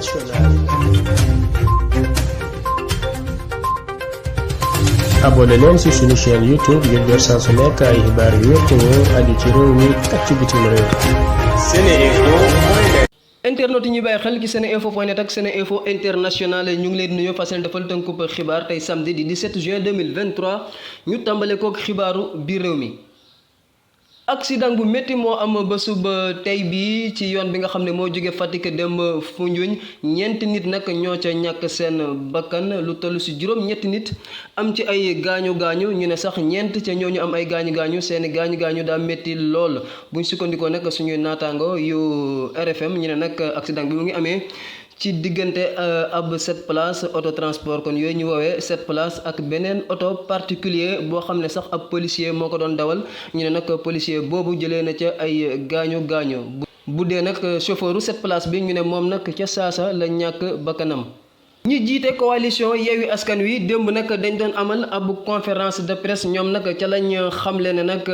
internationale. abonné leen ci suñu chaîne YouTube ngir jot saa su nekk ay xibaar yu wér te wóor aju ci réew mi ak ci bitim réew. SeneInfo. internet yi ñuy bàyyi xel ci SeneInfo.net ak SeneInfo International ñu ngi leen di nuyoo fas yéene defal tënkub xibaar tey samedi di 17 juin 2023 ñu tàmbale kook xibaaru biir réew mi. accident bu métti moo am ba suba tey bii ci yoon bi nga xam ne moo jóge Fatick dem Foundiougne ñeenti nit nag ñoo ca ñàkk seen bakkan lu toll si juróom-ñetti nit am ci ay gaañu-gaañu ñu ne sax ñeent ca ñooñu am ay gaañu-gaañu seeni gaañu-gaañu daa métti lool buñ sukkandikoo nag suñuy naataango yu RFM ñu ne nag accident bi mu ngi amee ci diggante ab 7 places auto transport kon yooyu ñu woowee 7 places ak beneen auto particulier boo xam ne sax ab policier moo ko doon dawal ñu ne nag policier boobu jëlee na ca ay gaañu-gaañu bu dee nag chauffeuru 7 places bi ñu ne moom nag ca saasa la ñàkk bakkanam. ñi jiite coalition Yewwi Askan Wi démb nag dañ doon amal ab conférence de presse ñoom nag ca lañ xamle ne nag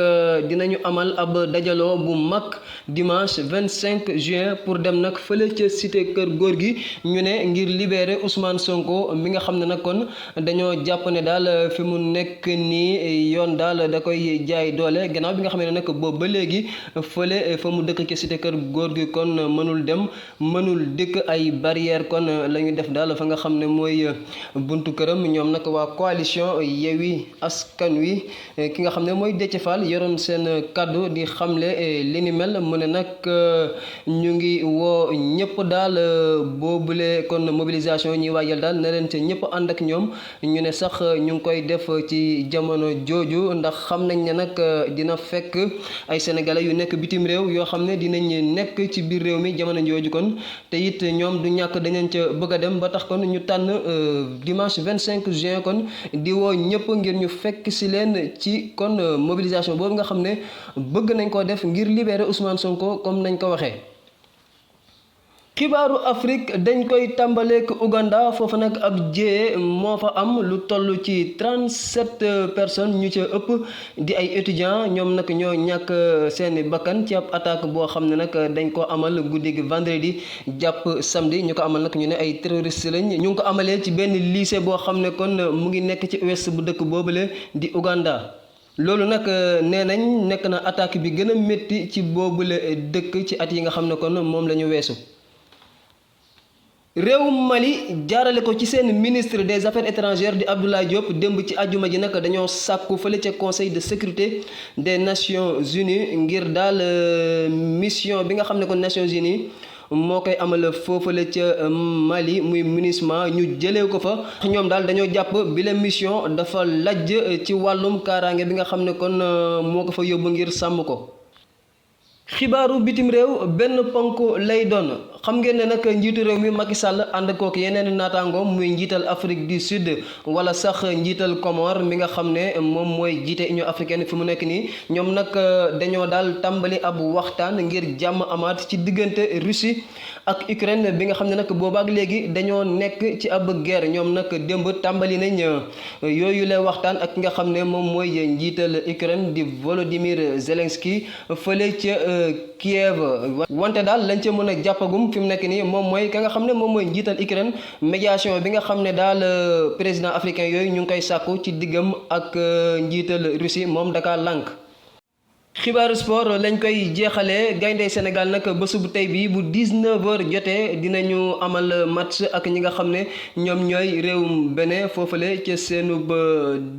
dinañu amal ab dajaloo bu mag dimanche 25 juin pour dem nag fële ca cité kër góor gi ñu ne ngir libérer Ousmane Sonko mi nga xam ne nag kon dañoo jàpp ne daal fi mu nekk nii yoon daal da koy jaay doole gannaaw bi nga xam ne nag boobu ba léegi fële fa mu dëkk ca cité kër góor gi kon mënul dem mënul dëkk ay barrière kon la ñu def daal fa nga xam ne mooy buntu këram ñoom nag waa coalition Yewwi Askan Wi ki nga xam ne mooy Déthié Fall yoroon seen kaddu di xamle li ni mel mu ne nag ñu ngi woo ñëpp daal boobule kon mobilisation ñuy waajal daal na leen ca ñëpp ànd ak ñoom ñu ne sax ñu ngi koy def ci jamono jooju ndax xam nañ ne nag dina fekk ay sénégalais yu nekk bitim réew yoo xam ne dinañ nekk ci biir réew mi jamono jooju kon te it ñoom du ñàkk dañu ca bëgg a dem ba tax kon ñu tànn dimanche 25 juin kon di woo ñëpp ngir ñu fekk si leen ci kon mobilisation boobu nga xam ne bëgg nañ koo def ngir libérer Ousmane Sonko comme nañ ko waxee. xibaaru Afrique dañ koy tàmbaleek Ouganda foofu nag ab jiyee moo fa am lu toll ci 37 personnes ñu ca ëpp di ay étudiants ñoom nag ñoo ñàkk seeni bakkan ci ab attaque boo xam ne nag dañ ko amal guddi gi vendredi jàpp samedi ñu ko amal nag ñu ne ay terroristes lañ ñu ngi ko amalee ci benn lycée boo xam ne kon mu ngi nekk ci ouest bu dëkk boobule di Ouganda. loolu nag nee nañ nekk na attaque bi gën a métti ci boobule dëkk ci at yi nga xam ne kon moom la ñu weesu. réew Mali jaarale ko ci seen ministre des affaires étrangères di Abdoulaye Diop démb ci àjjuma ji nag dañoo sàkku fële ca conseil de sécurité des nations unies ngir daal mission bi nga xam ne kon nations unies moo koy amal foofale ca Mali muy MINUSMA ñu jëlee ko fa ñoom daal dañoo jàpp bi la mission dafa lajj ci wàllum kaaraange bi nga xam ne kon moo ko fa yóbbu ngir sàmm ko. xibaaru bitim réew benn ponk lay doon xam ngeen ne nag njiitu réew mi Macky Sall ànd kook yeneen naataangoom muy njiital Afrique du Sud wala sax njiital Comore mi nga xam ne moom mooy jiite Union africaine fi mu nekk nii ñoom nag dañoo daal tàmbali ab waxtaan ngir jàmm amaat ci diggante Russie ak Ukraine bi nga xam ne nag boobaak léegi dañoo nekk ci ab guerre ñoom nag démb tàmbali nañ yooyu lay waxtaan ak ki nga xam ne moom mooy njiital Ukraine di Volodymyr Zelensky fële ca Kiev wante daal lañ ca mën a jàppagum fi mu nekk nii moom mooy ka nga xam ne moom mooy njiital Ukraine médiation bi nga xam ne daal président africain yooyu ñu ngi koy sàkku ci diggam ak njiital Russie moom daka lànk. xibaaru sport lañ koy jeexalee gayndey Sénégal nag bésu bu tey bi bu 19h jotee dinañu amal match ak ñi nga xam ne ñoom ñooy réewum Bénin foofale ca seenu ba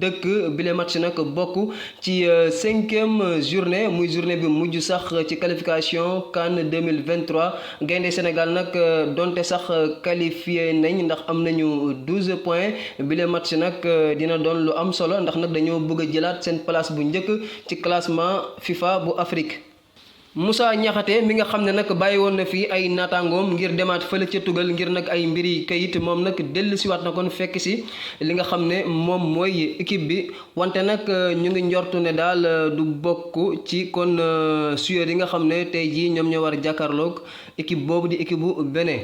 dëkk bile match nag bokk ci 5e journée muy journée bi mujj sax ci qualification CAN 2023 gayndey Sénégal nag donte sax qualifié nañ ndax am nañu 12 points bile match nag dina doon lu am solo ndax nag dañoo bëgg a jëlaat seen place bu njëkk ci classement FIFA bu Afrique. Moussa Niakhaté mi nga xam ne nag bàyyi woon na fii ay naataangoom ngir demaat fële ca tugal ngir nag ay mbiri kayit moom nag dellu siwaat na kon fekk si li nga xam ne moom mooy équipe bi wante nag ñu ngi njortu ne daal du bokk ci kon suyeur yi nga xam ne tey jii ñoom ñoo war a jàkkaarloog équipe boobu di équipe bu Bénin.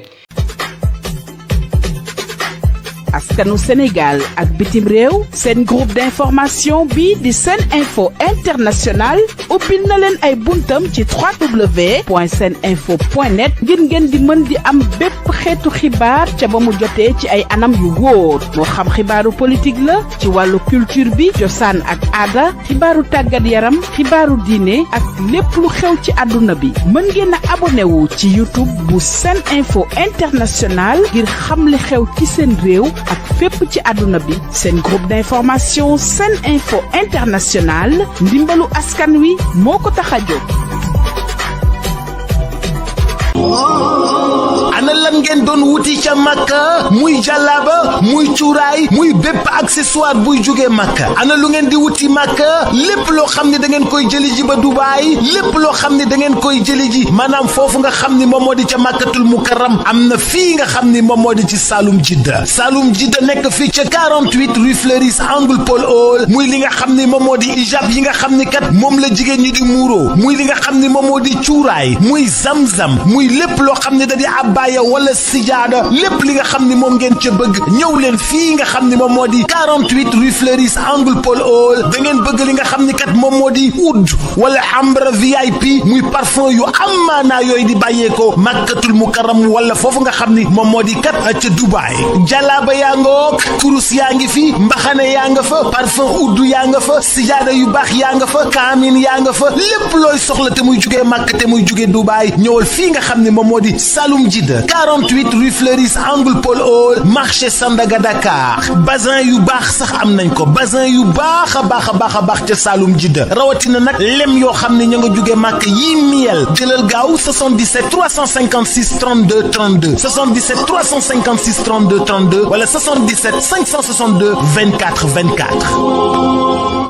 askanu Sénégal ak bitim réew seen groupe d'information bi di Sen Info International ubbil na leen ay buntam ci www.seninfo.net ngir ngeen di mën di am bépp xeetu xibaar ca ba mu jotee ci ay anam yu wóor moo xam xibaaru politique la ci wàllu culture bi cosaan ak aada xibaaru tàggat yaram xibaaru diine ak lépp lu xew ci àdduna bi mën ngeen a abonné wu ci YouTube bu Sen Info International ngir xam li xew ci seen réew ak fépp ci àdduna bi seen groupe d'information Sen Info International ndimbalu askan wi moo ko tax a jóg. ana lan ngeen doon wuti ca Makka muy jàllaaba muy cuuraay muy bépp accessoire buy jógee Makka ana lu ngeen di wuti Makka lépp loo xam ne da ngeen koy jëli ji ba Dubaay lépp loo xam ne da ngeen koy jëli ji maanaam foofu nga xam ni moom moo di ca Makkatul Mukarram am na fii nga xam ni moom moo di ci Saloum Jidda nekk fii ca 48 rue Fleuris angle Paul Hall muy li nga xam ni moom moo di ijab yi nga xam ni kat moom la jigéen ñi di muuroo muy li nga xam ni moom moo di cuuraay muy zamzam muy lépp loo xam ne da di abbaaya wala sijaada lépp li nga xam ni moom ngeen ca bëgg ñëw leen fii nga xam ni moom moo di 48 rue Fleuris angle Paul Hall da ngeen bëgg li nga xam ni kat moom moo di oud wala ambre VIP muy parfum yu amaanaa yooyu di bàyyeekoo Makkatul Mukarram wala foofu nga xam ni moom moo di kat ca Dubaay jalaaba yaa nga wook kurus yaa ngi fi mbaxane yaa nga fa parfum oud yaa nga fa sijaada yu baax yaa nga fa kaamin yaa nga fa lépp looy soxla te muy jugee Makka te muy jugee Dubaay ñëwal fii nga xam ni moom moo di Saloum Jidda 48 rue Fleuris angle Paul Hall marché Sandaga Dakar bazin yu baax sax am nañ ko bazin yu baax a baax ca Saloum Jidda rawatina nag lem yoo xam ne ña nga jóge màkk yi miel jëlal gaaw 77 356 32 32 77 356 32 32 wala 77 562 24 24